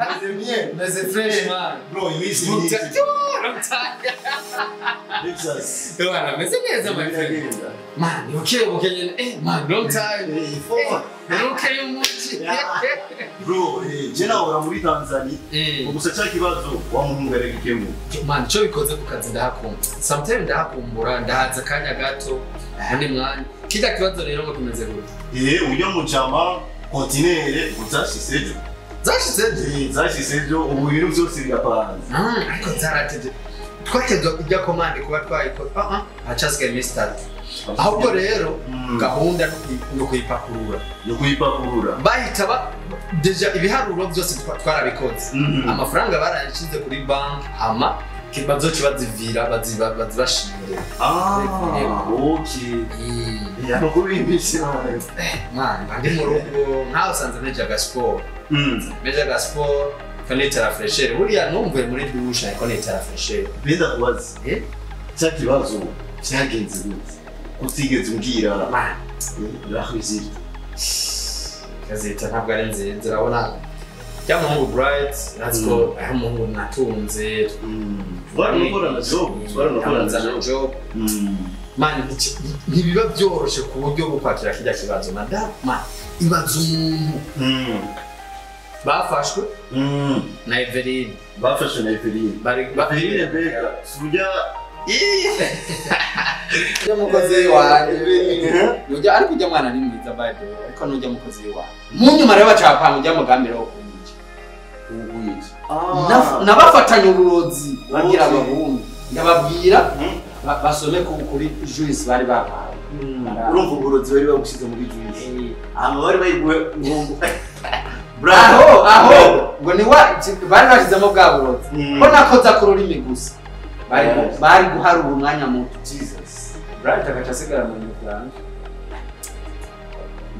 Meze bien. Meze fresh man. Bro, iminsi Long myinshi. time. Texas. Bwana, meze neza my friend. Man, okay, okay nyene. Man, long time. Okay umuci. Bro, je nahora muri Tanzania. Gusa cya kibazo wa muhungu yaragikemura. Man, cyo bikoze ku kazi ndahakunda. Sometimes ndahakumbura, ndahaza akanya gato. Undi mwanya. Kijya kibazo rero ngo kimeze gute? Ujya mu jama kontinere uzashyize ejo. Zashize ejo? Zashize ejo, ubu ibintu byose birapanze. Ariko zarateje. Twatezwa ijya komande kuba twayikoze. Hacasigaye iminsi itatu. Ahubwo rero gahunda no kuyipakurura. No kuyipakurura. Bahita ba deja ibiharuro byose twarabikoze. Amafaranga barayashize kuri bank hama kibazo bazivira bazibashimire. Okay. Ya no kubimbisha. Man, bandi mu rugo nkaho usanze meja gasport. Meja gasport kanitara fresher. Buriya numvuye muri douche ariko nitara fresher. Benda kubaza. Cya kibazo cyagenze gute? Utigeze umbwira. Man, la réussite. Gazeta ntabwo ari nziza urabona. Jya muhungu Bright, let's go. Aho muhungu natunze. Twaranakorana job, twaranakorana job. Man, ntibiba byoroshe ku buryo bwo kwakira kijya kibazo madam. Man, ibaza umuntu. Bafashwe na Everine. Bafashwe na Everine. Bari Everine mbega sujya ujya mukozi wanjye. Ujya ariko ujya mwana ni mwiza by the way, ariko nujya mukozi wanjye. Mu nyuma rero bacapanga ujya mugambira wo kunyica. Nabafatanye uburozi bagira abahungu. Ndababwira basome kuri juice bari bahawe. Urumva uburozi bari bagushyize muri juice. Ama bari bayiguhe ngo aho aho ngo ni wa bari bashizemo bwa burozi. Ko nakoza ku rurimi gusa. Bari guharura umwanya muto. Jesus. Bright agaca asigara mu nyuma.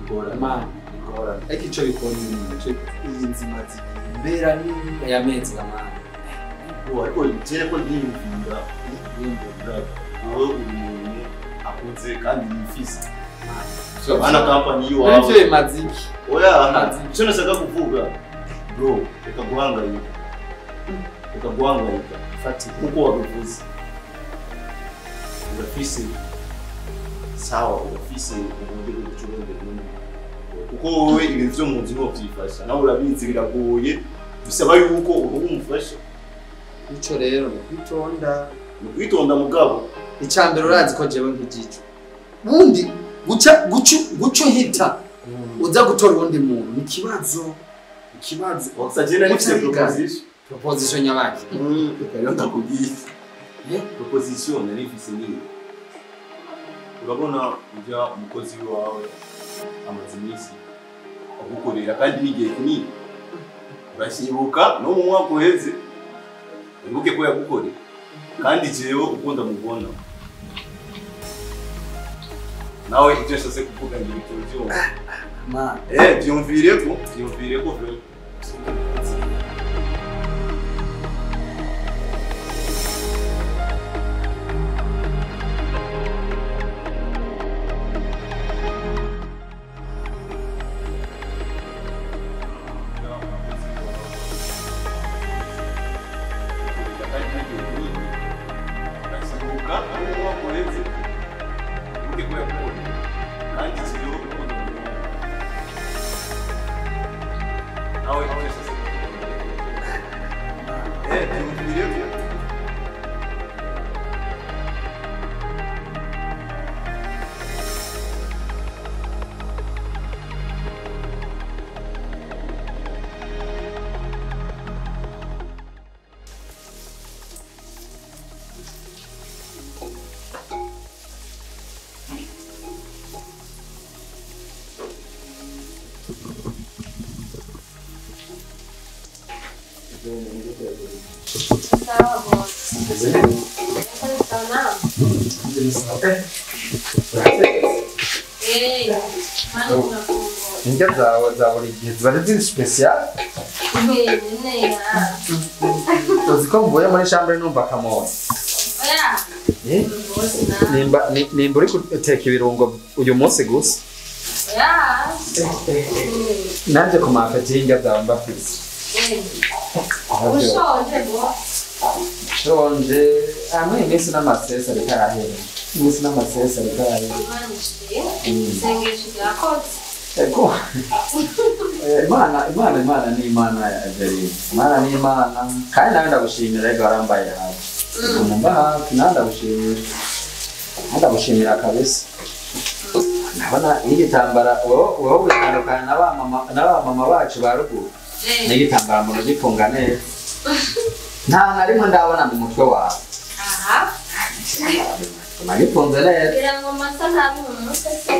Ngora man, ngora. Ariko ico bikora iyi nzima mbera ni ya mezi ngamana. Bo ariko jere ko ndiyumvira wowe uri umuntu akunze kandi yifise. Bana company yiwawe. Nivyo imaziki. Oya, icyo nashaka kuvuga bro, reka guhangayika. Reka guhangayika. Fati kuko wabivuze. Urafise sawa, urafise uburyo bwo gucuruza ibintu. Kuko wowe ibintu byo mu nzu ntubyifasha, nawe urabizi biragoye, bisaba yuko uba umufasha. Ico rero ni kwitonda. Ni kwitonda mugabo. Icambere urazi ko jewe nk'igico. Bundi guca gucu hita uza gutora ubundi muntu ni kibazo. Ikibazo. Oxygen ari proposition. Proposition nyabaki. Reka ndakubwiye. Proposition nari mfise ni urabona ujya umukozi wawe amaze iminsi agukorera kandi n'igihe kinini. Urashibuka no mu mwaka uheze wibuke ko yagukorera kandi jewe ukunda mubona nawe icyo nshase kuvuga ngo ibyo ma byumvire ko Indya zawe za buri gihe ziba ari ziri special. Uzi ko mvuye muri chambre numva akamoto. Nimba uri guteka ibirungo uyu munsi gusa. Nanjye ku mapeti y'indya zawe mba mfise. Ushonje bo. Shonje, amwe iminsi n'amasesa ariko arahera. Iminsi n'amasesa ariko arahera. Isengesho ryakoze. Ego. Imana, Imana, Imana ni Imana ya Eveline. Imana ni Imana. Kandi nawe ndagushimira rego warambaye hafi. Kumumba hafi nawe ndagushimira. Ndagushimira kabisa. Ndabona n'igitambara wowe witandukana na ba mama bacu ba ruguru. N'igitambara mu gifunga neza. Nta na rimwe ndabona mu mutwe wawe. Aha. Nagifunze neza. Ngira ngo masa nabi mu mutwe se.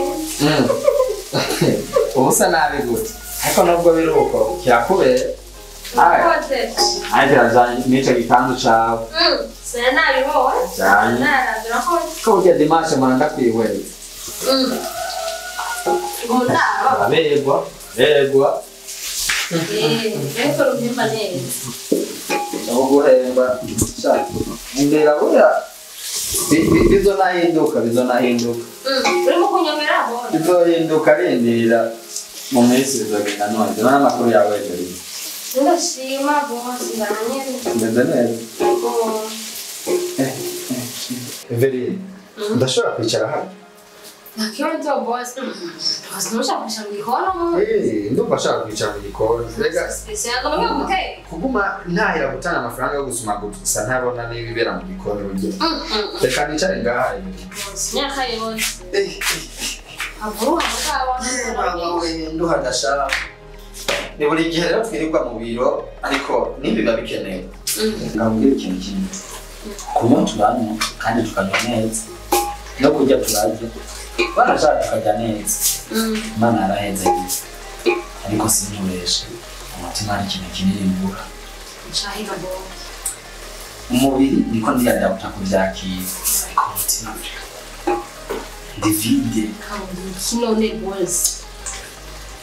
Ubusa nabi gute. Ariko nubwo biri uko kirakubera. Aye kirajanye n'ico gikanzu cawe. Sina nabibonye. Janye. Naravye urakoze. Ko burya dimanche mpora ndakwihweza. Ngundaba. Aberwa, berwa. Ariko ruhemba neza. Aho guhemba. Sha. Ndera burya bizonahinduka, bizonahinduka. Urimo kunyomera bona. Bizohinduka rindira mu minsi bizogenda none. None amakuru yawe Eveline. Ndashima bose ndanyene. Meze neza. Eveline, ndashobora kwicara hano? Nakibazo boss. Ntushaka kwicara mu gikoni? Ndumva ashaka kwicara mu gikoni. Rega special ngo guteka. Kuguma ntahira gutanga amafaranga yo gusuma gusa ntabona n'ibibera mu gikoni burya. Reka nicare ngaha. Myaka yose. Avuga mama we nduha ndashaka. Ni buri gihe rero twirirwa mu biro ariko nibi biba bikenewe. Ngambwira ikintu kimwe. Kunywa turanywa kandi tukanywa neza. No kurya turarya. Barashaka tukarya neza. Imana yaraheze. Ariko sinkureshe. Umutima ari ikintu kinini mbura. Umubiri niko ndiyadaputa kuvyakira. Ariko umutima ndi vide. None boss.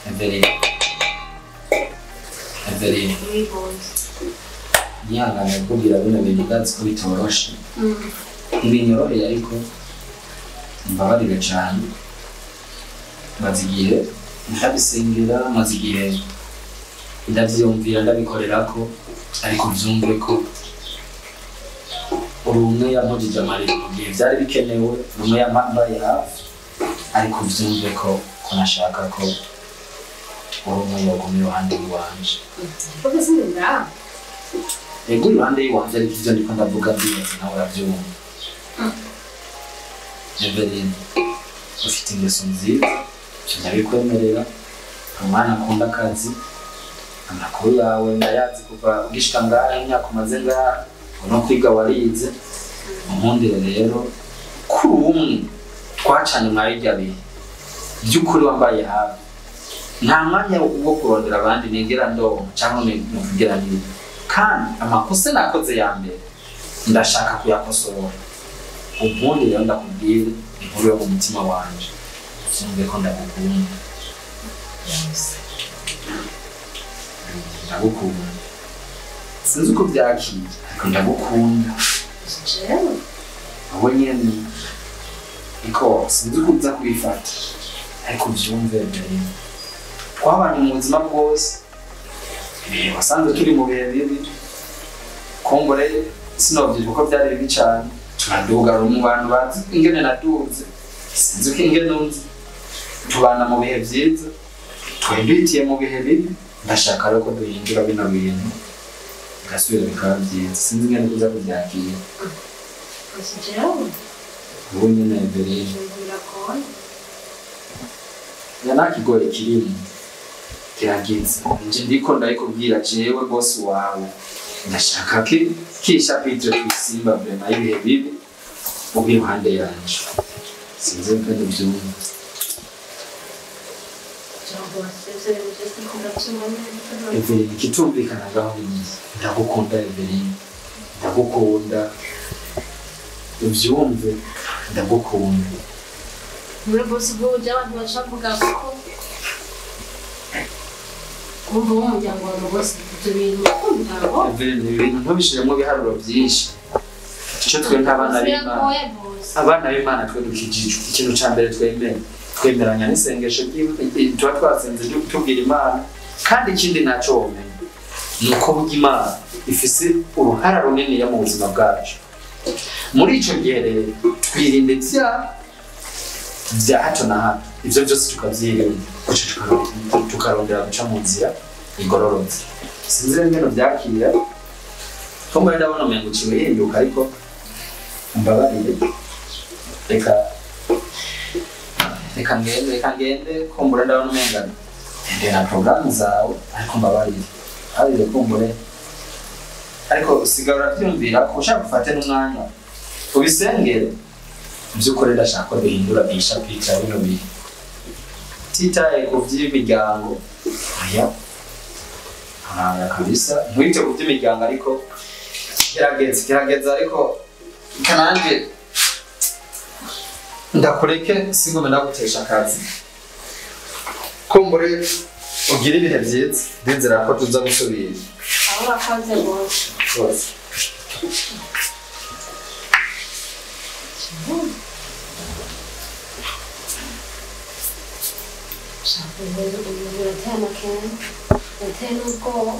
Eveline. Eveline. Nihangane kukubwira bino bintu ndazi ko bitoroshe. Ntibinyoroheye ariko mbabarire cane. Maze igihe ndabisengera, maze igihe ndavyiyumvira ndabikorerako, ariko vyumve ko uri umwe yampujije amarira mu gihe vyari bikenewe, uri umwe yampambaye hafi, ariko vyumve ko nashaka ko uri umwe yoguma iruhande y'iwanje. Ego iruhande y'iwanje ariko ivyo ndiko ndavuga ndibaza nawe uravyumva. Eveline, ufite ingeso nziza, ndabikwemerera, umwana akunda akazi, amakuru yawe ndayazi kuva ugishika ngaha, imyaka umaze ngaha, no kwiga warize. Unkundire rero kuri umwe twacanye mwa birya bihe by'ukuri wambaye hafi. Nta mwanya wo kurondera abandi nigera ndonka cyangwa nukugira neza. Kandi amakosa nakoze ya mbere ndashaka kuyakosora. Ubundi rero ndakubwira inkuru yo mu mutima wanje. Uvyumve ko ndagukunda. Ndagukunda. Sinzi uko byakira, ariko ndagukunda. Wowe nyene ariko sinzi uko uza kubifata, ariko uvyumve mbere. Twabanye mu buzima bwose, wasanze turi mu bihe bibi. Kongore sinovyitwa ko byari bibi cane. Turaduga mu bantu bazi ingene naduze, sinzi uko ingene unzi. Tubana mu bihe vyiza, twebitiye mu bihe bibi. Ndashaka rero ko duhindura bino bintu bigasubira bikaba vyiza. Sinzi ingene uza kuvyakira. Wowe nyene Eveline. Ya nta kigoye kirimo. Kiragize. Nje ndiko ndayikubwira jewe boss wawe. Ndashaka ki chapitre twisimba vraiment y'ibihe bibi ube iruhande yanje. Sinzi ko ndabyumva. Eveline, ikitumvikana ngaho ni ndagukunda Eveline. Ndagukunda. Uvyumve ndagukunda. Muri boss buje abantu bashavuga ko kumva umuryango wawe bose ibyo bintu ntabwo Eveline, ibintu ntubishiremo ibiharuro byinshi. Icyo twe nk'abana b'Imana, abana b'Imana twe dukijijwe, ikintu ca mbere twemera, twemeranya n'isengesho tuba twasenze tubwira Imana. Kandi ikindi naco womenya, Nuko burya Imana ifise uruhara runini mu buzima bwacu. Muri ico gihe rero twirinde ivyaha vya hato na hato, ivyo vyose tukavyirinda, guca tukarondera guca mu nzira igororotse. Sinzi rero ingene vyakira, ko mbona ndabona umengo uciwe hinduka, ariko mbabarire, reka ngende kumbura ndabona umenga ndende na programu zawe, ariko mbabarire harire kumbure, ariko usigara uravyumvira ko ushaka gufate n'umwanya ubisengere. By'ukuri ndashaka ko duhindura bisha bino bihe, titaye ku vy'imiryango. Oya kabisa, nkwite ku vy'imiryango, ariko gerageza, ariko kananje ndakureke singume ndagutesha akazi, kumbure ugire ibihe vyiza, ndizera ko tuza gusubira. Aho urakoze rwose. Urateye amakenga, urateye n'ubwoba,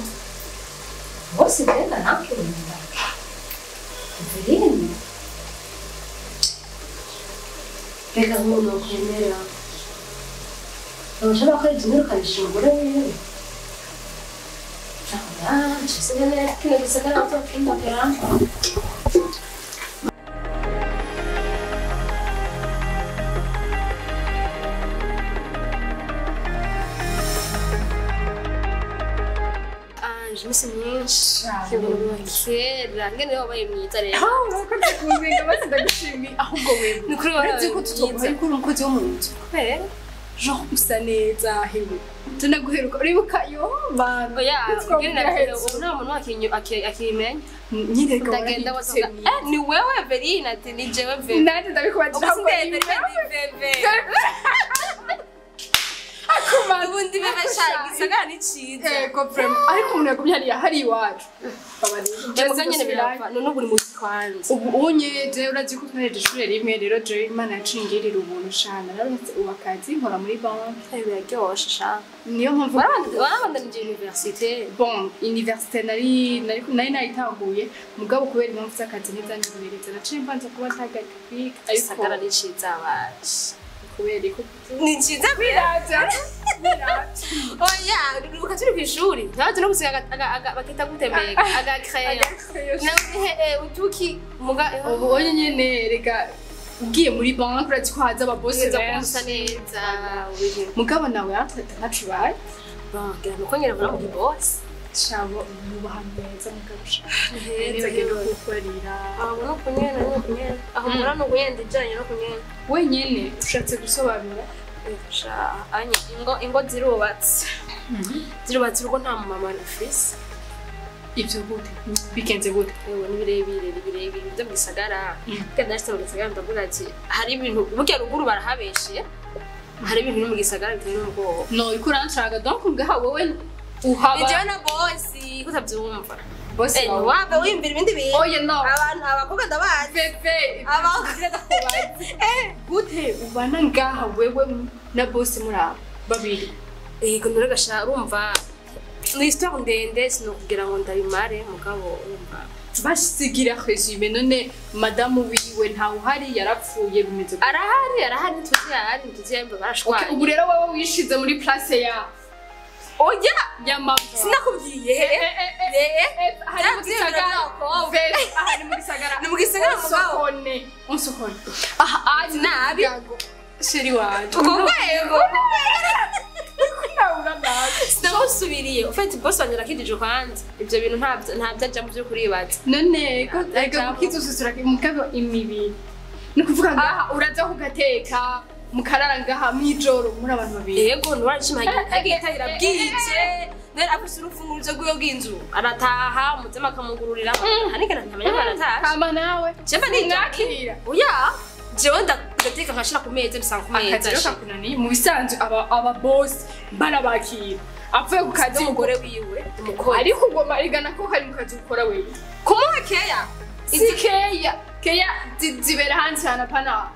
bose mbega ntakirunda Eveline, mbega nk'umuntu wakwemera ntushobora ko yimwirukanisha umugore wiwe. Kino gisagara uzokindagera. Iminsi myinshi kera ngene wabaye mwiza rero. Urakoze kumenya basi, ndagushimiye. Ahubwo wewe ni kuri uretse ko tutokubaye ko uri umukozi wo mu nzu, kubera genre usa neza hewe, tunaguheruka uribuka yo bana. Oya, ngene nakera ubu nta muntu akimenya nyine reka ndagenda bose, ni wewe Eveline, ati ni jewe Veve. Nanjye ndabikubajije ahubwo ni Veve. Ubundi bebe sha gisagara ni ciza. Yego vraiment, ariko umuntu yagumye hariya hari iwacu. Baba nyene birapfa none ubu uri mu kwanza. Ubu unye je urazi ko twahejeje ishure rimwe rero, je Imana yacingirira ubuntu shana, narose ubu akazi nkora muri banki. Biraryoshe sha. Niyo mpamvu warabandanije université. Bon, université nari nayitanguye, mugabo kubera impamvu z'akazi ntizanyorohereza, naciye mbanza kuba ntagarika kwiga. Ariko gisagara ni ciza baje. Kubera ko ni ciza biraza. Oya, uka turi kw'ishuri ntazi no gusiga bakita gutembega agacrayon nawe utuki muga. Ubu onye nyene reka ugiye muri banki urazi ko haza ababosi benshi neza, mugabo nawe atata ntacubaye. Bon, nuko nyene vura mu boss shabo nubaha neza mugabo neza genda kukorera. Aho no kunyene no kunyene aho mura no kunyene ijanye no kunyene wenyene ushatse gusobanura. Ingo zirubatse zirubatse urugo nta mama ufise. Ivyo gute bigenze gute? Ewe ni birebire byo mu gisagara. Kandi nashitse mu gisagara ndavuga ati hari ibintu burya ruguru barahabeshe, hari ibintu mu gisagara biteye n'ubwoba. No uriko uranshaka donc ngaha wowe uhaba ni jewe na bosi kutavyumva. Bosi wawe wimbira ibindi bintu. Oya no, abantu abakobwa ndabazi Pepe abakobwa gute ubana ngaha wewe na bosi muraba babiri? Yego nuragasha urumva ni histoire ndende sinokugira ngo ndabimare, mugabo urumva basigira resume. None madamu wiwe ntawe uhari, yarapfuye bimeze gute? Arahari tuzi ahari tuzi yambe barashwaye. Ubu rero wowe wishize muri place ya oya ya mama. Sinakubwiye hari mu gisagara, hari mu gisagara, ni mu gisagara mugabo unsokone aha nabi sheri wanje ubwo rwego sinamusubiriye. Ufite boss wanje arakijije kwanza ivyo bintu ntabyo aja mu byo kuribaza. None ko ega kukizususura mugabo imibiri ni kuvuga ngaha uraza kugateka mukarara ngaha mwijoro muri abantu babiri. Yego nturashima agitahira bwije nere afise urufunguruzo rw'iyo bw'inzu arataha umutima akamugururira hanigana ntamenya ko arataha. Hama nawe jemba nimwakira. Oya jewe ndateka nkashira ku meza bisanga ku meza. Akazi rero kakunaniye mu bisanzwe aba boss barabakira avuye ku kazi umugore wiwe umukora, ariko ugoma rigana ko kari mu kazi ukora wewe kumuha keya si keya keya zibera hanze cyane apana.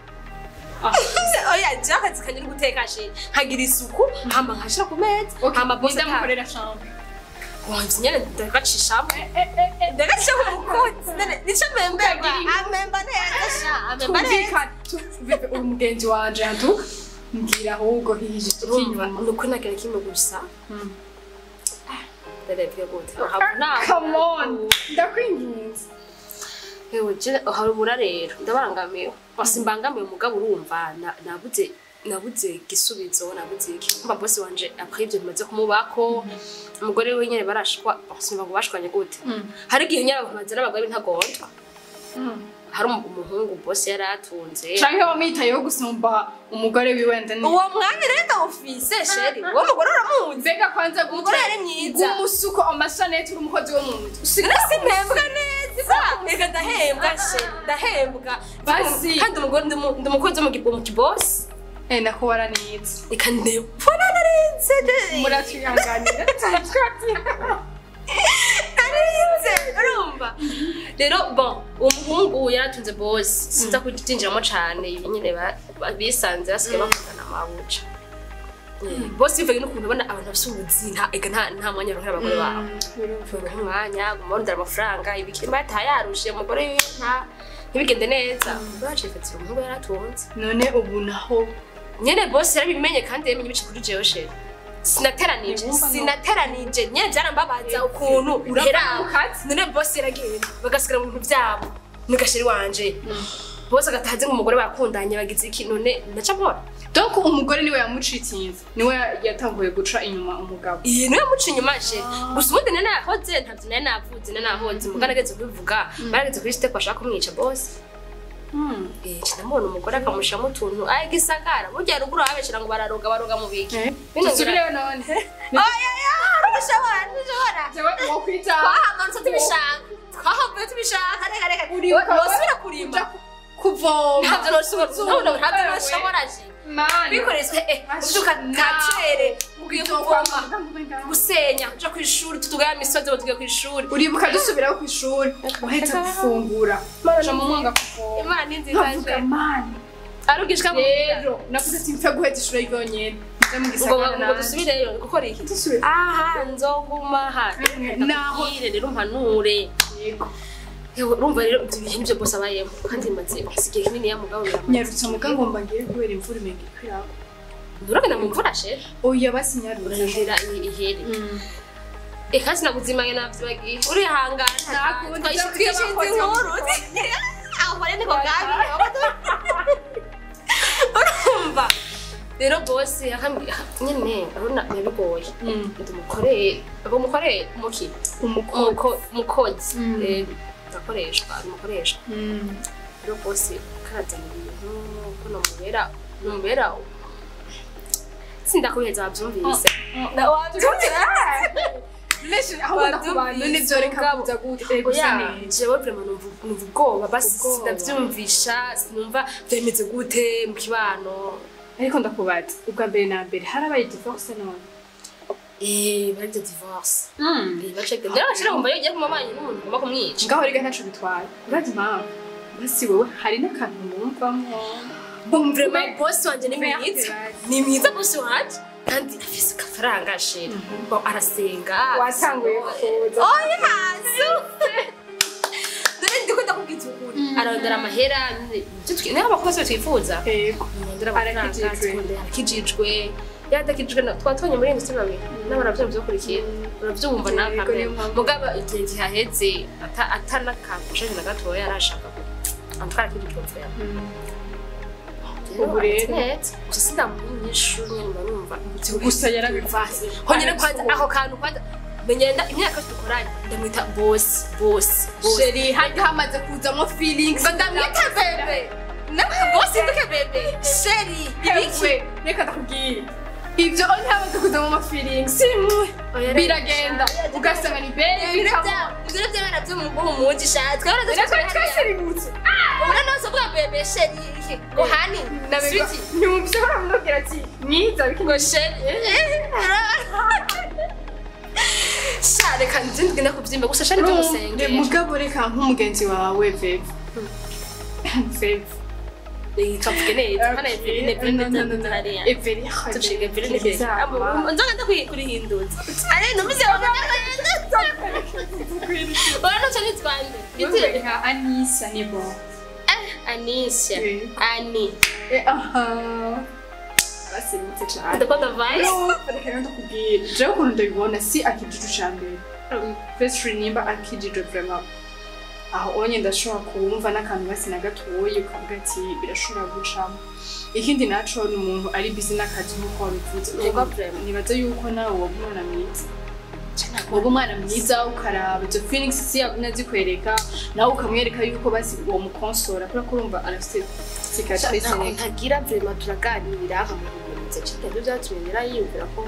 Oya je akazi kanye no guteka she nkagira isuku hama nkashira ku meza hama boss ndamukorera chambre. Wanzi nyene ndagacishamo ndagacisha ku mukozi nico memberwa amemba neza sha amemba neza. Uri umugenzi wanje antuka mbwira ahubwo hije Urumva nuko nagira kimwe gusa ndarebye gute. Come on, ndakwinginze. Ewe je harubura rero ndabangamiwe basi mbangamiwe mugabo urumva nabuze igisubizo nabuze iki mba boss wanje après ibyo bimaze kumubako umugore we nyene barashwa basimba ngo bashwanye gute. Hari igihe nyene abantu bazana abagore b'intagondwa. Hari umuhungu boss yari atunze canke wamwitayeho gusumba umugore wiwe ndani uwo mwanya rero ndawufise chéri uwo mugore uramuzi mbega kwanza umugore yari mwiza umusuko amashanete uri umukozi wo mu nzu simpembwa neza reka ndahembwa chéri ndahembwa basi kandi umugore ndi umukozi wo mu kibosi nako waranitse reka ndepfona narinze muratwihanganira narinze urumva rero bon umuhungu yaratunze boss sinza kubyinjiramo cane ibi nyene bisanze basigaye bakundana amabuca boss bivanye n'ukuntu ubona abantu bafise ubuzima ega nta mwanya baronkera abagore babo umwanya gumondera amafaranga ibiki batayarushe umugore wiwe ntibigende neza bacifatira umuhungu yaratunze none ubu naho nyene boss yarabimenye kandi yamenye ibice kuri jewe chéri sinateranije nyene byarambabaza ukuntu urahera none boss yaragenda bagasigara mu bintu byabo n'ugasheri wanje boss agatahaze ngo umugore bakundanye bagize iki none naca mpora. Donc umugore niwe yamucitinze niwe yatanguye guca inyuma umugabo iyi niwe yamuca inyuma chéri gusa ubundi nari nahoze ntabyo nari navuze nari nahoze mugabo nageze kubivuga barageze kuri step bashaka kumwica boss. Ndamubona umugore akamushiramo utuntu ayi gisagara burya ruguru abeshera ngo bararoga baroga mu biki tusubireyo none oya ya rushobora ntushobora jewe wo kwita twahamanutse tubishaka twahavuye tubishaka reka reka nosubira kurima kuvoma ntabyo noshobora ntabyo noshobora je bikorezwe ubyuka kacere ugiye kuvoma gusenya uja kw'ishuri tutugaya imisozi ngo tugiye kw'ishuri uribuka dusubiraho kw'ishuri uhetse gufungura ca mu mwanga kuvoma Imana ni nziza nkavuga mana arugishika rero navuze ati mpfe guheza ishure ryonyene nze mu gisagara ngo dusubireyo gukora iki dusubire aha nzoguma aha naho rero mpanure yego urumva rero ibyo bintu nibyo boss abayemo kandi maze igihe kinini ya mugabo biramaze nyarutse mugabo ngomba ngiye kubera imvura imenga ikwirako nturagenda mu mvura she oya basi nyarutse urarindira ihere eka sinakuzimanye navyibagiye urihangana twishinze inkuru aho rero niko gabi urumva rero boss akambwira nyene urabona birabigoye ndumukoreye bamukoreye muki umukozi ndakoreshwa umukoreshwa rero boss karazana ibintu ko nomubera sindakuheza wabyumvise jewe vraiment numva ubwoba basi sinavyumvisha sinumva vyemeze gute mu kibano ariko ndakubaza ubwa mbere na mbere harabaye divorce none barya divorce baceka wumva iyo ugiye kumabanye n'umuntu ugomba kumwica ngaho rega ntaco bitwaye urazi impamvu basi wewe hari n'akantu wumvamwo vraiment boss wanje ni mwiza ni mwiza boss wanje kandi afise akafaranga chéri arasenga watanguye kuza oya dore ndiko ndakubwiza ukuri arondera amahera niyo abakozi twifuza yego arondera amafaranga arakijijwe yadakijijwe twatubonye muri industry babiri n'abana byo urabyumva nawe mugabo igihe gihaheze atanakafashe na gatoya arashaka antwara akijijwe vraiment ubu rero gusa sindamunyeshuri nyine numva gusa yarabivase honyine kwanza ako kantu kwanza menyenda imyaka yose dukoranye ndamwita boss boss boss chéri hajya hamaze kuzamo feelings ngo ndamwita bebe boss nduke bebe chéri ibiki reka ndakubwire ibyo ntihamaze kuzamo ama feelings biragenda ugasanga ni bebe ibyo by'abana byo mu muji sha twara twasirimutse ubona nose uvuga bebe chéri ngo hani sweetie ntiwumvise ko uramubwira ati mwiza ngo chéri sha reka nzindwi ndakubyimba gusa sha nibyo musengera mugabo reka nk'umugenzi wawe bebe bebe kavuge neza hano Eveline hariya Eveline tuciga Eveline nzoga ndakwiye kurihinduza ari numvise Jewe nitwa nde? Wewe nka Anisa ni bon. Anisha. Ani. Aha. Basirimutse cyane. Ndakunda vice. Reka ndakubwira. Jewe ukuntu ndabibona si akijiju ca mbere. First nimba akijiju vraiment. Aho onye ndashobora kumva n'akantu basi na gatoyi ukavuga ati birashobora gucamo. Ikindi naco ni umuntu ari busy n'akazi nk'uko wabivuze. Nibaza yuko nawe woba umwana mwiza. Woba umwana mwiza ukaraba izo feelings si yagumye azikwereka nawe ukamwereka yuko basi uwo mukonsora kubera ko urumva arafite cicatrice. Ntagira vraiment turaganira akamuhumuriza cyane ibyo byatumye nyirayiyumvira ko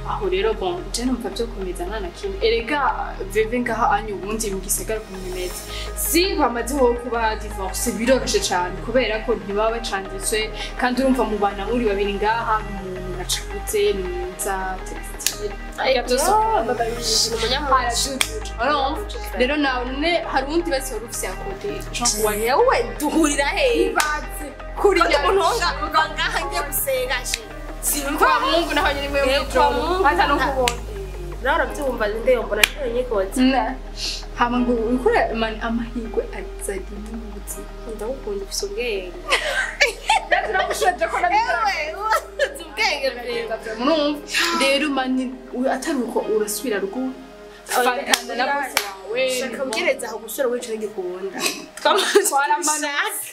aho rero bon je numva byo komeza nta na kimwe. Erega veve ngaha anyu ubundi mu gisagara kumumeza si bamaze ho kuba divorce biroroshe cyane kubera ko ntibaba bacanditswe kandi urumva mu bana muri babiri ngaha umuntu acagutse ni mwiza textile rero nawe hari uwundi basi wari ufise yakote yewe duhurira he ibaze kuri umuntu ngaha ngiye gusenga simva Mungu naho nyine mwe mwijoro hata no kubona nawe urabyumva nde mbona nyikoze hama ngo ukora amahirwe azadi mu buzima ndagukunda ufise ubwenge turamushaje ko nawe uzi ubwenge murumva rero mani atari uko urasubira ruguru fatana na boss wawe shaka ugereza aho gusura wicara ngikunda twaramanase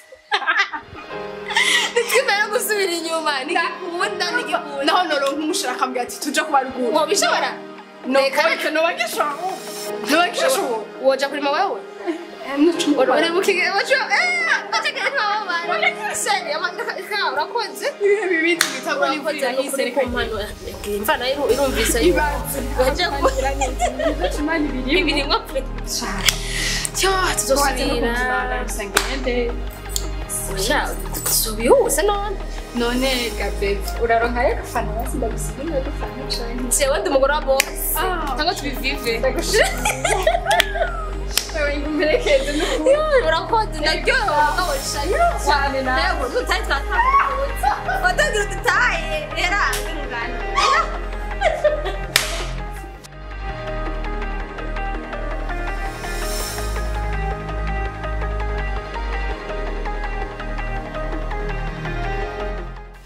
nitwimera gusubira inyuma nigikunda nigikunda naho noronka umushaka akambwira ati tuja kuba ruguru wobishobora reka nobagishobora woja kurima wewe None gabe uraronka yo gafana basi ndagusigira gafana cyane jewe ndi umugore wa boss cyangwa tubivive wewe ngumperekeze n'ukuri urakoze ndaryohewe mugabo cyane nawe tutari twatambutse watagira udutaye era ngana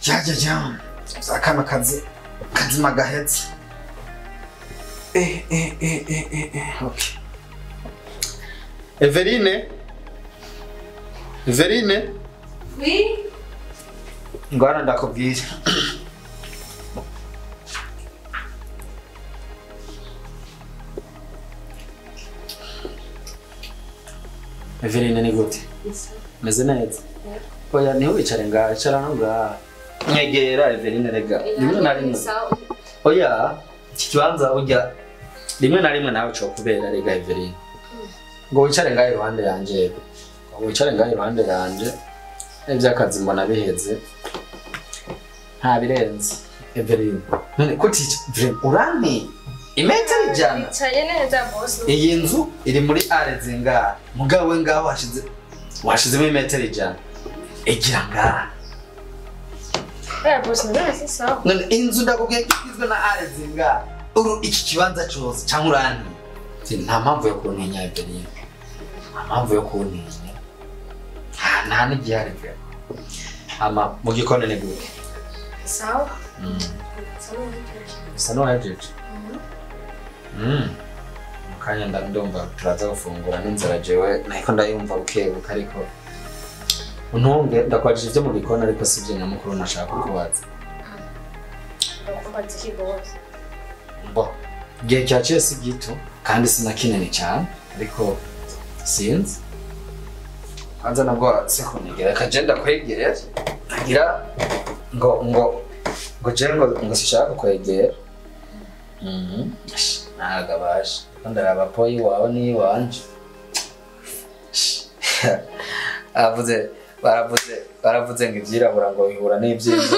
Ja. Akana kazi kazima gahetse. Okay. Everine. Everine. Oui. Ngwana ndakubwira. Everine ni gute? Meze neza. Oya niho wicare ngaha, icara no ngaha. Nyegera Everine rega. Rimwe na rimwe. Oya, iki kibanza ujya rimwe na rimwe nawe cyo kubera rega Everine. Ngo wicare ngaha iruhande yanje. Ngo wicare ngaha iruhande yanje. Iby'akazi mbona biheze. Nta birenze Everine. None ko ticha urampe imetero 100. Yicaye neza boss. Iyi nzu iri muri are zingaha. Mugawe ngaho washizemo imetero 100. Egira ngaha. Boss none si sawa. None inzu ndakubwiye igizwe na are zingaha. Uru iki kibanza cyose cyangwa uranti. Nta mpamvu yo kuntinya Everine. Nta mpamvu yo kuntinya. Nta n'igihari pe. Ama mu gikoni ni gute? Sawa. Bisa n'uwahejeje. Mu kanya ndumva turaza gufungura n'inzara jewe nahiko ndayumva bukebuke ariko untunge ndakwajije ibyo mu gikoni ariko si ibyo nyamukuru nashaka kukubaza. Bo igihe cyaciye si gito kandi si na kinini cyane ariko sinzi kwanza nabwo sikunegera akagenda kwegera agira ngo ngo ngo je ngo ngo sishaka kwegera. Nagabasha ndaraba po iwawe n'iwanje. Avuze baravuze ngo ivyirabura ngo bihura n'ivyiza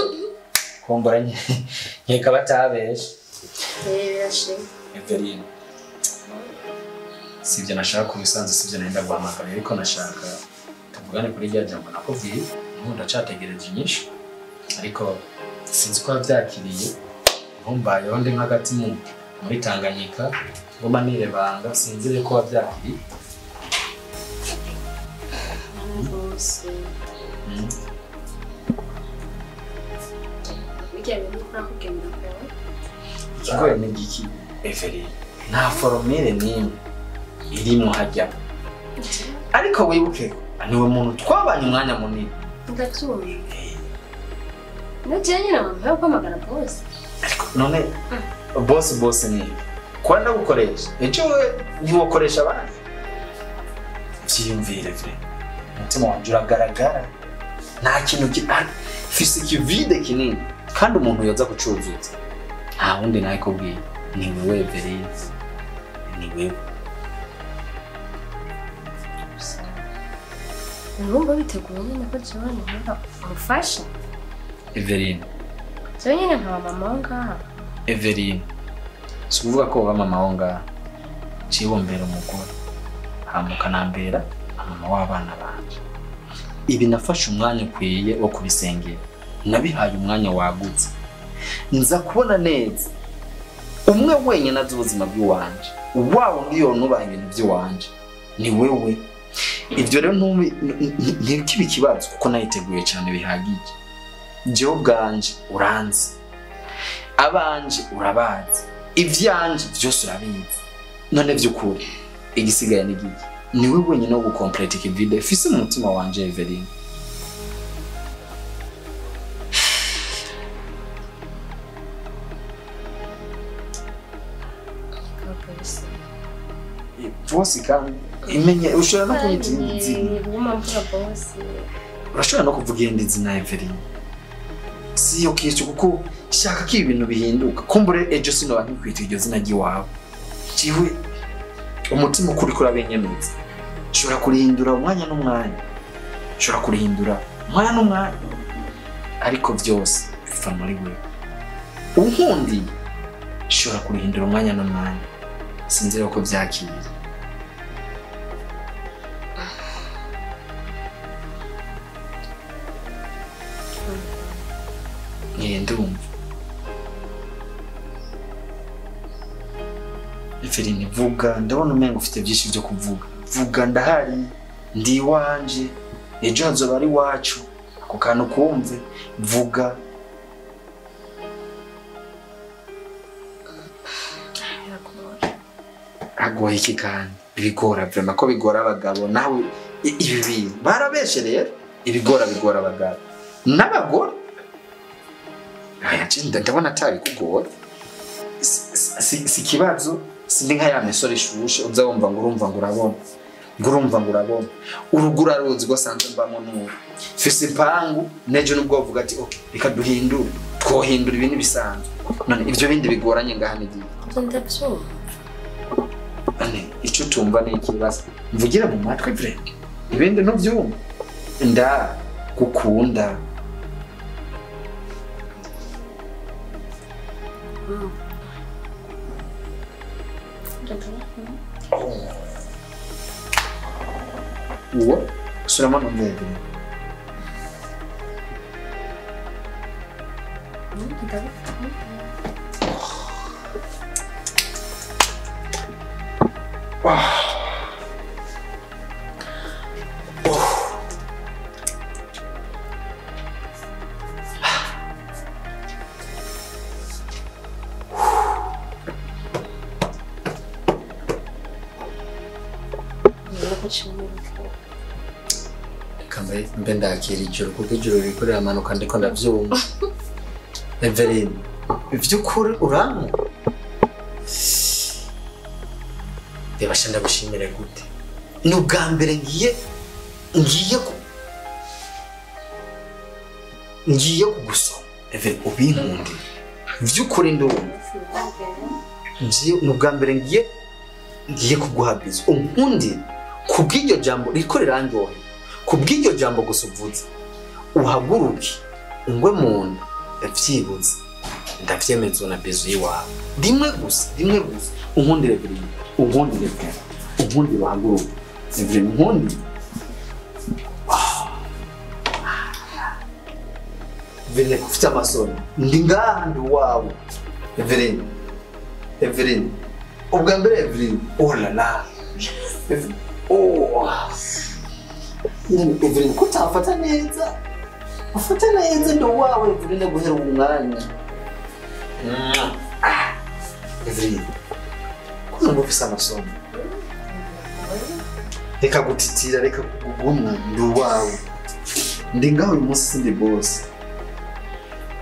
kumbura nkeka batabeshe. Everine sivyo nashaka kubisanzwe sivyo nenda guhamagara ariko nashaka tuvugane kuri rya jambo nakubwiye ubu ndacategereje inyishu ariko sinzi ko wavyakiriye ntumbayeho ndi nk'agati Muri Tanganyika ngoma nirebanga sinzire ko wabyakiri. Bose. Bijya bintu ukora kugenda kwawe. Ikigoye ni giki Eveline? Nta formule n'imwe irimo hajya. Ariko wibuke niwe muntu twabanye umwanya munini. Ndabyumva. Nagiye nyine abantu yo kwamagana boss. Ariko none boss ni kwa ndagukoresha. Ejo ntiwokoresha abandi. Vyiyumvire vre. Umutima wanje uragaragara. Nta kintu fise ikivide kinini kandi umuntu yoza kucuzuza. Nta wundi nawe kubwiye. Ni wewe Eveline. Ni wewe. Urumva biteguye nyine ko jewe nkora umufasha. Eveline. Jewe nyine nkaba mama wo ngaha. Eveline. Si ukuvuga ko uba mama wo ngaha. Cibombera umugore. Hama ukanambera mama w'abana banje. Ibi nafashe umwanya ukwiye wo kubisengera. Nabihaye umwanya wagutse. Nza kubona neza. Umwe wenyine azi ubuzima bw'iwanje. Wawe ndiyo nubaha ibintu by'iwanje. Ni wewe. Ivyo rero ntikibe ikibazo kuko nayiteguye cyane bihagije. Jewe ubwanje uranzi. Abanje urabazi. Ivyanje byose urabizi. None vy'ukuri igisigaye ni giki? Ni wewe wenyine wo gukomplete ikivide fise mu mutima wanje Eveline. Bosi kandi imenye ushobora no kunyita irindi zina. Urashobora no kuvuga irindi zina Eveline. Si yo kisho kuko shaka ko ibintu bihinduka. Kumbure ejo sinoba nkikwita iryo zina ry'iwawe. Jiwe umutima ukuri kurabenyemeza. Ushobora kurihindura umwanya n'umwanya. Ushobora kurihindura umwanya n'umwanya. Ariko byose biva muri wewe. Unkundiye ushobora kurihindura umwanya n'umwanya. Sinzi ko byakiriye. Ndumva. Eveline vuga, ndabona umenga ufite byinshi byo kuvuga. Vuga ndahari, ndi iwanje, ejo hazoba ari iwacu. Ako kantu kumve, vuga. Agoye iki kandi? Ibigora vraiment ko bigora abagabo nawe ibi bintu barabeshe rero ibigora bigora abagabo n'abagore. Aya ndabona atari kugora. Si kibazo sindi nka ya misore ishushe uza wumva ngo urumva ngo urabona. Ngo urumva ngo urabona. Urugura ruzi gosanzwe mbamo n'ubu. Fise impangu nejo nubwo bavuga ati okay reka duhindure. Twohindura ibintu bisanzwe. None ivyo bindi bigoranye ngaha ni gihe. Ndabyumva. Ane ico tumva ni ikibazo. Mvugira mu matwi vre. Ibindi ntuvyumva. Nda gukunda. Uwo surama numvebe. Mbe ndakira ijoro kuko ijoro ririko riramanuka ndiko ndavyumva. Eveline, ivy'ukuri uranka? Reba sha ndagushimire gute? Ni ubwa mbere ngiye kugusoma. Eveline, ubinkunde. Ivy'ukuri ndumva. Ni ubwa mbere ngiye kuguha bizu. Unkunde kubw'iryo jambo ririko rirandyohera. Kubw'iryo jambo gusa uvuze uhaguruke ungwe mu nda ndavyibuze ndavyemezwa na bezu yiwawe rimwe gusa unkundire Eveline, unkundire pe, unkundire uhaguruke Eveline, unkundire. Eveline ufite amasoni ndi ngaha ndi uwawe Eveline. Evelyn ubwa mbere Evelyn oh la la oh Evelyn kutafata neza ufata neza ndo wawe Evelyn guhera umwanya Evelyn kuno mufisa amasomo reka gutitira reka kugumwa ndo wawe ndi ngaho uyu munsi sindi boss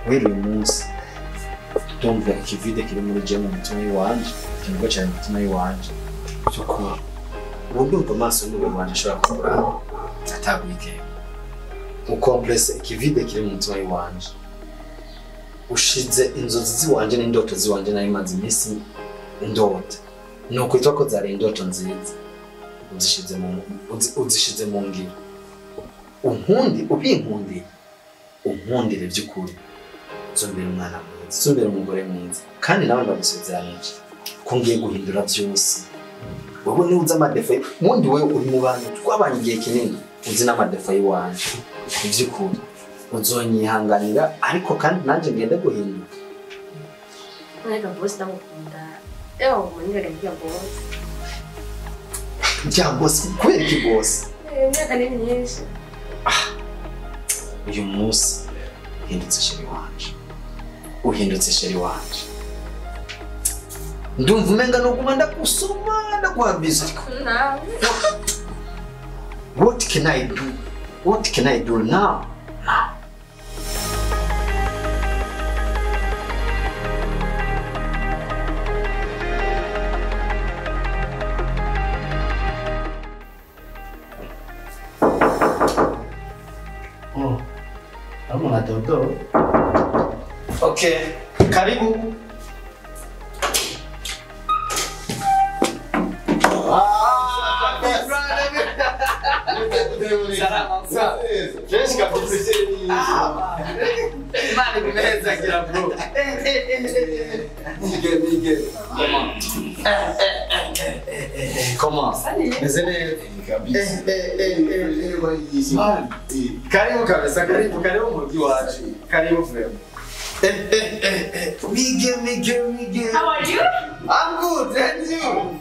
wera uyu munsi ndumva ikivide kiri muri je mu mutima w'iwanje ikintu cyane mu mutima w'iwanje cy'ukuri ubu ndumva amaso y'umubiri wanje ashobora kubura atagwikeka ukomplese ikivide kiri mu mutima w'iwanje ushize inzozi ziwanje n'indoto ziwanje nari maze iminsi indota ni ukwitwa ko zari indoto nziza uzishize mu ngiro unkundi ubinkundire unkundire by'ukuri uzumbere umwana mwiza uzumbere umugore mwiza kandi nawe ndagusezeranije ko ngiye guhindura byose wowe niba uzi amadefo mundi wewe uri mu bantu twabanye igihe kinini uzi n'amadefo y'iwanje by'ukuri uzonyihanganira ariko kandi nanjye ngende guhindura ariko boss ndamukunda ewe umunire ngiye boss bya boss kubera iki boss imyaka ni myinshi uyu munsi uhindutse chéri wanje uhindutse chéri wanje ndumva umenga noguma ndakusoma ndaguhambiza ariko what can I do what can I do now Dodo. Okay, karibu. Comment? Karibu kabisa, karibu, karibu mji wacu. Karibu frère. Mige, Mige, Mige. How are you? I'm good, and you?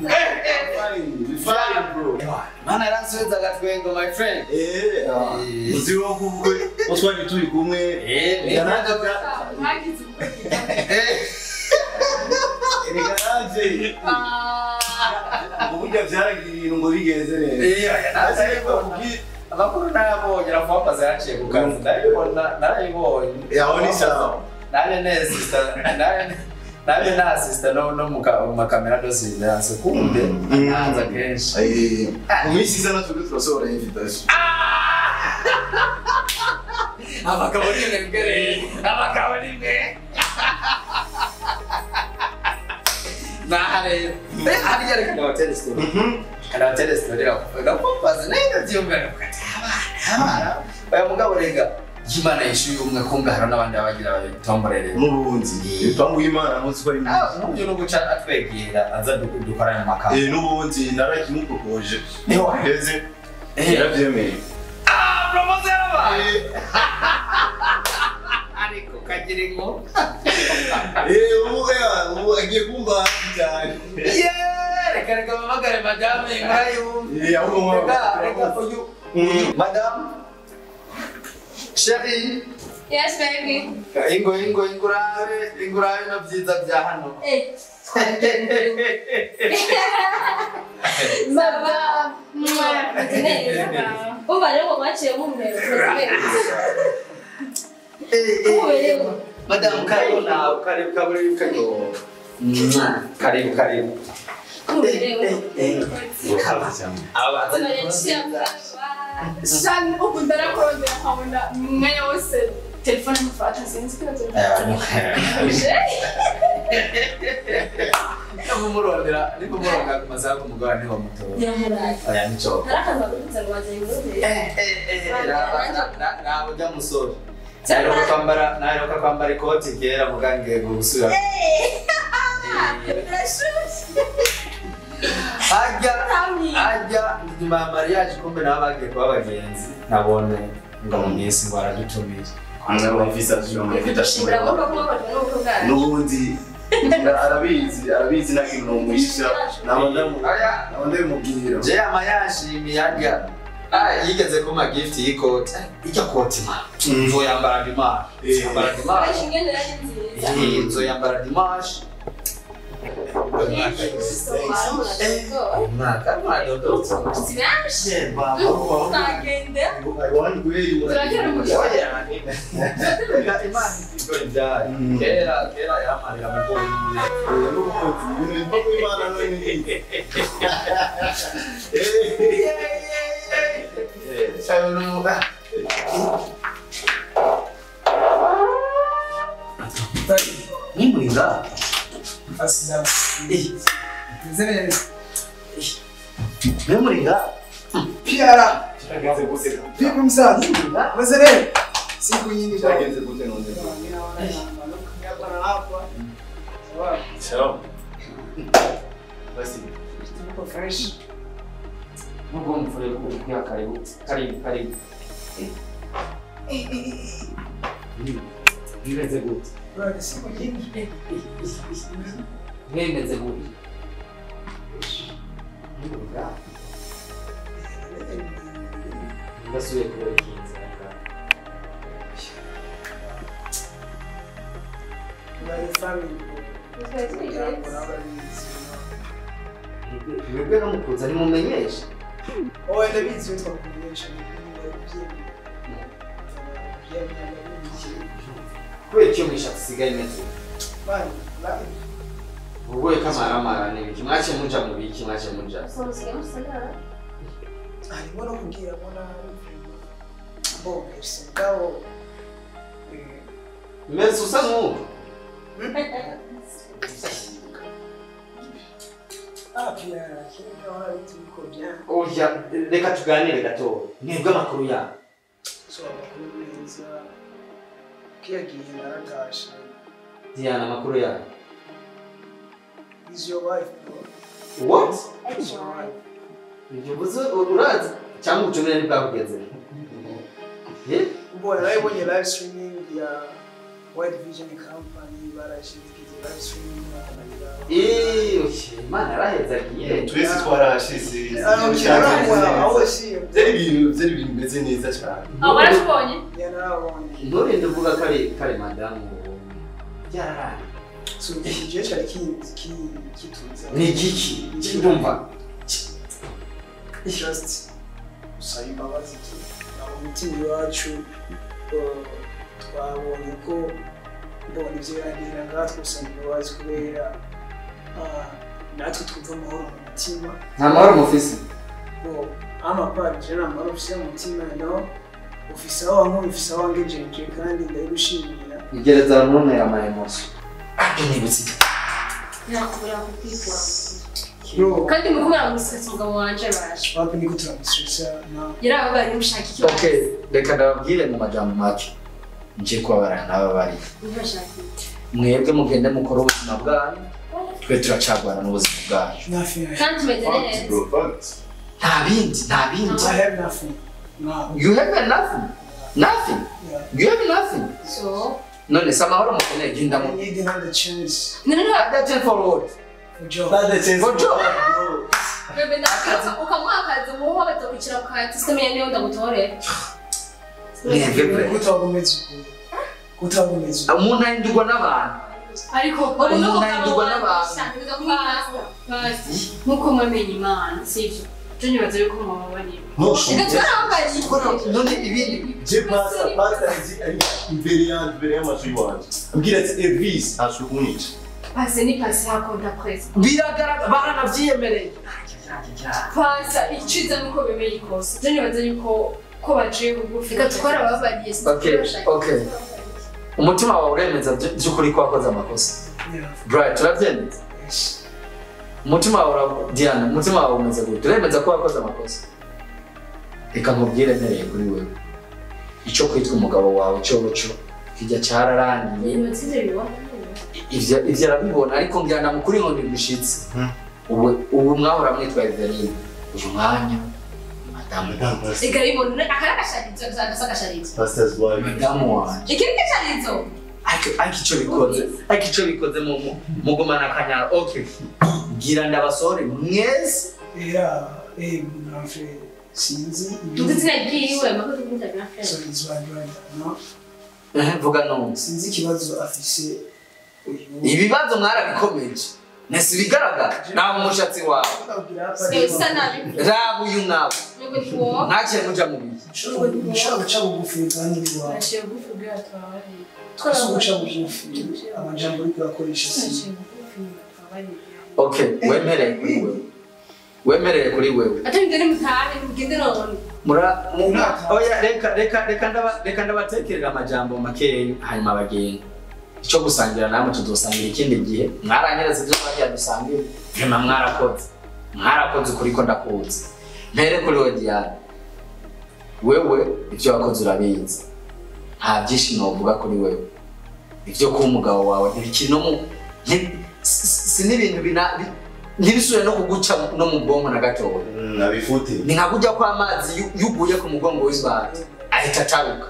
Fine, fine bro. Mana yaransubiza agatwengo my friend. Uzi wo kuvuga, oswari turi kumwe. Mwagize Erega uburyo byaragira ibintu ngo bigenze neza. Amakuru nayabonye aravuga yaciye ku kazi ndayibona narayibonye. Yaho ni sawa. Nane ne sister nane na sister no no mu makamera dosize kumbe naanza kenshi. Mu minsi iza natwe turasohora invitation. Abagabo ni mwebwe abagabo ni mwe. Nare hariya reka ndabatere story. Ndabatere story ndakumbaza nenda byumva abana oya mugabo rega Imana yishuye umwe kumbe hari n'abandi abagira batomborere n'ubundi ibipangu y'Imana ntuzi ko ari n'uburyo no guca atwegera aza dukorana mu makamba n'ubundi narakimupropoje heze yarabyemeye promotion yarabaye ariko kagira inko ubu agiye kumva cyane reka reka mpamagare madame inkora yumve reka uyu madame chérie. Yes baby. Ingo ingo ingurabe ingurabe no byiza bya hano. Baba umva rero mwaciye mumbere. Madame karibu nawe karibu karibu karibu. Karibu karibu. Shani ubu ndarakurondera nkabona umwanya wose telefone mufata sinzi ikibazo. Nimumurondera nimumurondera ku masaha ku mugabane ntibamutora. Oya nico. Harakaza kuvuza ngo bazengurure. Ntabwo ujya musore. Naheruka kwambara ikoti ryera mugange gusubira. Birashushe. Ajya nyuma ya mariage kumbe nabo bagiye kuba abagenzi nabone ngo mu minsi ngo aradutumiye. N'ubundi Arabizi nta kintu nomuhisha. Naba ndabimubwira. Je amayashimiye arya. Yigeze kuma gift y'ikoti. Ijya koti ma. Nzoyambara dimanche. Nzoyambara dimanche. Nzoyambara dimanche. Piara. Vipi mzazi? Mzee. Siku nyingi cyagenze gute none? Sawa. Basi. Tuko fresh. Nubwo mfure kuya karibu. Karibu karibu. Bimeze gute? Bwana siku nyingi. Bimeze gute? Ndasubiye kubera ikintu mwebwe no mukuza nimumenyeshe. Oya ndabizi iyo twakumenyesha kubera icyo mwishatsi isigaye imeze ugoye kamaramara n'ibiki mwace muja mu biki mwace muja harimo no kubwiramo nabi bo merci ngabo meze usa nk'ubu oya reka tuganire gato mwebwe amakuru yawe so amakuru meza kiyagiye naratashe Diana amakuru yawe. Is your wife, bro? What? Is your wife. Ibyo uvuze urazi cyangwa ubucomere ntibwakugenze? Ubona narabonye live streaming ya White Vision Company barashize live streaming baragira. Okay. Imana yaraheza agiye. Twese twarahashize. Byari ibintu bimeze neza cyane. Ah, waratubonye? Ya narabonye. Nturinde uvuga ko ari madamu byararangiye. So igihe cyari kitunze. Ni igiki? Ndumva. Just usaba imbabazi tu. Umutima iwacu twabonye ko mbona ibyo yagira ngaha twusaba imbabazi kubera natwe twumva amahoro mu mutima. Nta mahoro mufise? Amapari je nta mahoro mfise mu mutima no ufise aho wankuye ufise aho wangejeje kandi ndabigushimira. Igereza ntuntera ama emotion. Nibutse. Nakubura kukwitwa. Kandi mukumara musetsa umugabo wanje baje. Wapi niko turamustressa na yarababaye mushaka iki? Okay, reka ndababwire mu majambo make. Nje kubabara n'ababari. Mwebwe mugende mukora ubuzima bwanyu, twe turacagwana n'ubuzima bwacu. Kandi tumeze neza. Nta bindi, nta bindi. I have nothing. No. You have nothing. Nothing. Yeah. You have nothing. So none se amahoro mukeneye genda mu. I need another chance. No, no, no. Another chance for what? For job. Another chance for job. Bebe ndakaza ukamwakaza umuho batakwicira ku kati sitamenya niyo ndagutore. Kutagumeza. Umuntu ahindurwa n'abantu. Ariko umuntu ahindurwa n'abantu. Nkuko mwamenye Imana, sivyo? Je nibaza yuko mwababariye. Reka twarababariye. None ibindi je pasta ari imbere yanjye imbere y'amazu iwanje. Ambwira ati Elvis ashobora kumwica. Pase ni pase hakonda presa. Biragaragara baranavyiyemereye. Pasa iciza nuko bemeye ikosa. Je nibaza yuko ko baciye bugufi. Reka twarababariye. Okay, okay. Umutima wawe uremeza by'ukuri ko wakoze amakosa. Bright, turabyemeza? Umutima wawe Diana, umutima wawe umeze gute? Uremeza ko wakoze amakosa? Reka nkubwire mpereye kuri wewe. Icyo kwitwa umugabo wawe cyoco kijya cyararangiye. Ivyo arabibona ariko ngira ndamukuri ngo ndigushitse. Ubu mwahora mwitwa Eveline. Uyu mwanya madamu. Reka ribona akarakasharizo akasakasharizo. Pastor's wife. Madamu wanje. Ikiri kasharizo. Ariko icyo bikoze, ariko icyo bikoze mu mugumana akanyara. Okay, gira ndabasore mwese. Era grand frère sinzi Ndetse nagiye makoze kumta grand frère. So is my brother, no? Vuga no. Sinzi ikibazo afise uyu. Ibibazo mwarabikomeje. Nese bigaragara nta umushatsi wawe. Usa nabi. Raba uyu nawe. Ntaciye muja mu bihe. Ushobora guca bugufi kandi wawe. Naciye bugufi bwa twabariye. Twese guca bugufi amajambo uri kuyakoresha si. Okay, wemereye kuri wewe. Wemereye kuri wewe. Ati ngende mutahe ngende none. Mura oya reka reka reka ndaba reka ndabatekerera amajambo makeya hanyuma bagenda. Ico gusangira namwe tuzosangira ikindi gihe. Mwaranyeretse ibyo twagiye dusangira. Vraiment mwarakoze. Mwarakoze ukuri ko ndakuzi. Mpere kuri wewe Diane. Wewe ivyo wakoze urabizi. Nta byinshi novuga kuri wewe. Ivyo kuba umugabo wawe ntibikiri no mu si n'ibintu ntibisubire no kuguca no mu bwonko na gatoya. Nabifute. Ni nka kujya kw'amazi yuguye ku mugongo w'ibati ahita ataruka.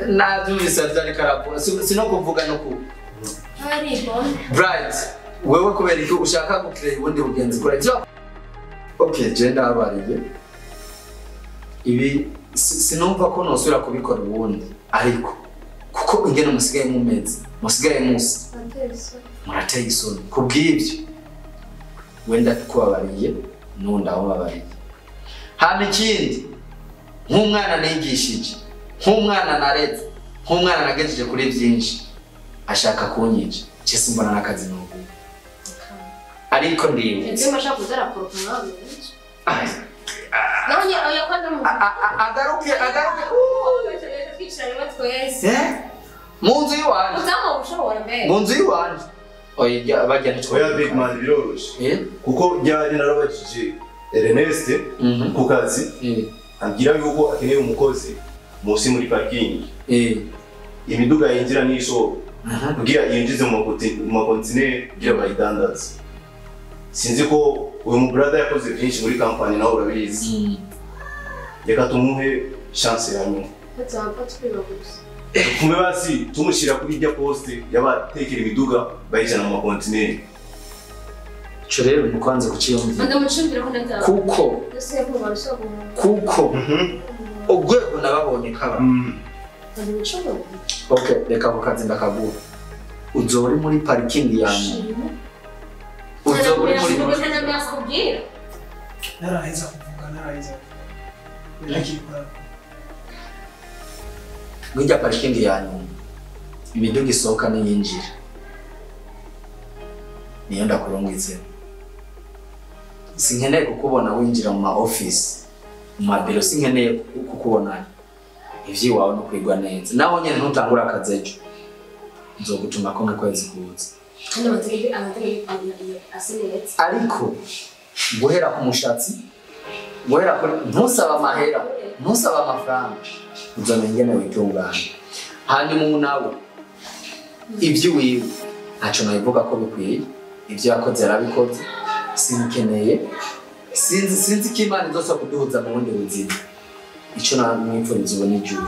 Nabyumvise ariko aravuga si no kuvuga no ku. Bright, wewe kubera iki ushaka gukirera ubundi bugenzi kora ibyo? Okay, je ndabariye. Ibi sinumva ko nosubira kubikora ubundi ariko kuko ingene musigaye mumeze, musigaye musa. Murateye isoni. Kubw'ibyo wenda kubabariye n'undi ababariye. Hama ikindi nk'umwana nigishije, nk'umwana nareze, nk'umwana nagejeje kuri byinshi ashaka kunyica. Cese mbona nakazi n'ubu. Ariko ndibutse. Ese mashaka kuzarakoroka nawe. Nonye oya kwanda mu agaruke agaruke. Twese. Mu nzu yiwanje. Uzama ushobora mbe. Mu nzu yiwanje. Oya bajya ntitwe. Oya big man biroroshe. Kuko ryari narabajije Ernest ku kazi. Ambwira yuko akeneye umukozi munsi muri parking. Imiduga yinjira n'isoko. Kugira yinjize mu makontineri kugira bayidandaze. Sinzi ko uyu mu brother yakoze byinshi muri company nawe urabizi. Reka tumuhe chance ya nyuma. Kumbe basi tumushyira kuri irya poste y'abatekera imiduga bayijana mu makontineri. Ico rero ni kwanza kuciyumvira. Kuko urwego nababonye kaba. Okay, reka ako kazi ndakagura. Uzoba uri muri parking yanyu. Uzoba uri muri naraheza kuvuga naraheza. Nakikora. Ngijya parking yanyu. Imiduga isohoka n'iyinjira. Niyo ndakurungitse. Sinkeneye kukubona winjira mu ma office, mu ma biro sinkeneye kukubona. Ivyi wawe no kwigwa neza. Naho nyene ntutangura akazi ejo. Nzogutuma ko mu kwezi kuza. Ariko guhera ku mushatsi, guhera kuri ntusaba amahera, ntusaba amafaranga. Uzomenya ingene witunganya. Hanyuma ubu nawe ibyo wiwe ntacyo nabivuga ko bikwiye, ibyo yakoze yarabikoze, sinkeneye, sinzi ko Imana izosa kuduhuza mu bundi buzima. Icyo namwifuriza ubu ni ijuru,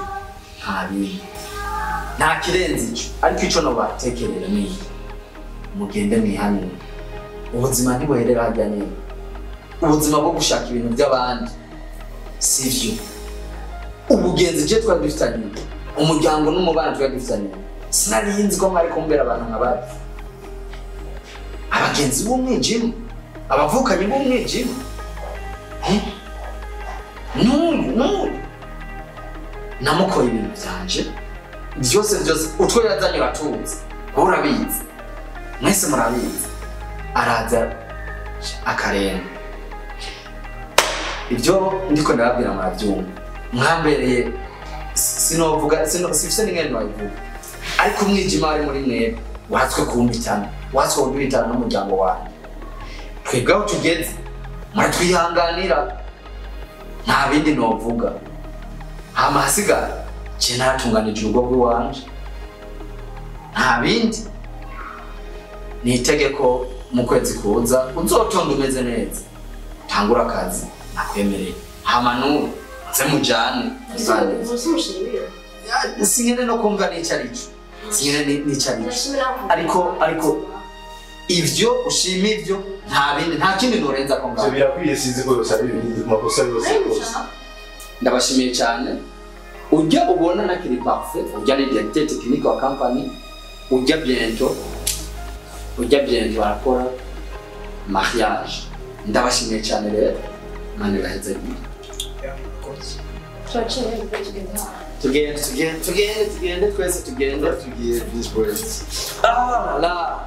nta bindi, nta kirenze icyo. Ariko icyo nobatekerera ni iki: mugende mwihanure. Ubuzima ntibuherera harya nyene. Ubuzima bwo gushaka ibintu by'abandi sivyo. Ubugenzi je twari dufitanye, umuryango n'umubano twari dufitanye, sinari nzi ko mwari kumbera abantu nka bari abagenzi b'umwijima, abavukanyi b'umwijima. N'uyu namukoye ibintu byanje byose byose, utwo yazanye uratunze, wowe urabizi, mwese murabizi. Araza akarenga. Ibyo ndiko ndababwira murabyumva. Mwambereye sinovuga sifise n'ingene nabivuga, ariko umwijima wari muri mwebwe watswe kumpitana, watswe kumpitana n'umuryango wanjye. Twebwe aho tugeze muratwihanganira, nta bindi novuga. Hama hasigara je naratunganije urugo rw'iwanje, nta bindi. Ni itegeko mu kwezi kuza uzotonda umeze neza, tangura akazi nakwemereye. Hama n'ubu nze mujane. Sinkene no kumva n'ico arico, sinkene n'ico arico. Ndashimira ko Ariko ivyo ushima, ivyo nta bindi, nta kindi norenza ko Ivyo ngaho. birakwiye, sinzi ko yosaba ibindi ku makosa yose rwose. Ndabashimiye cyane. Ujya ubona nakiri parfait, ujya ni directeur technique wa company, ujya bientôt, ujya bientôt arakora mariage. Ndabashimiye cyane rero, Imana ibaheze. Turaciye tugenda. Tugende, tugende, tugende, tugende twese, tugende. Tugiye, vice president. Ah la.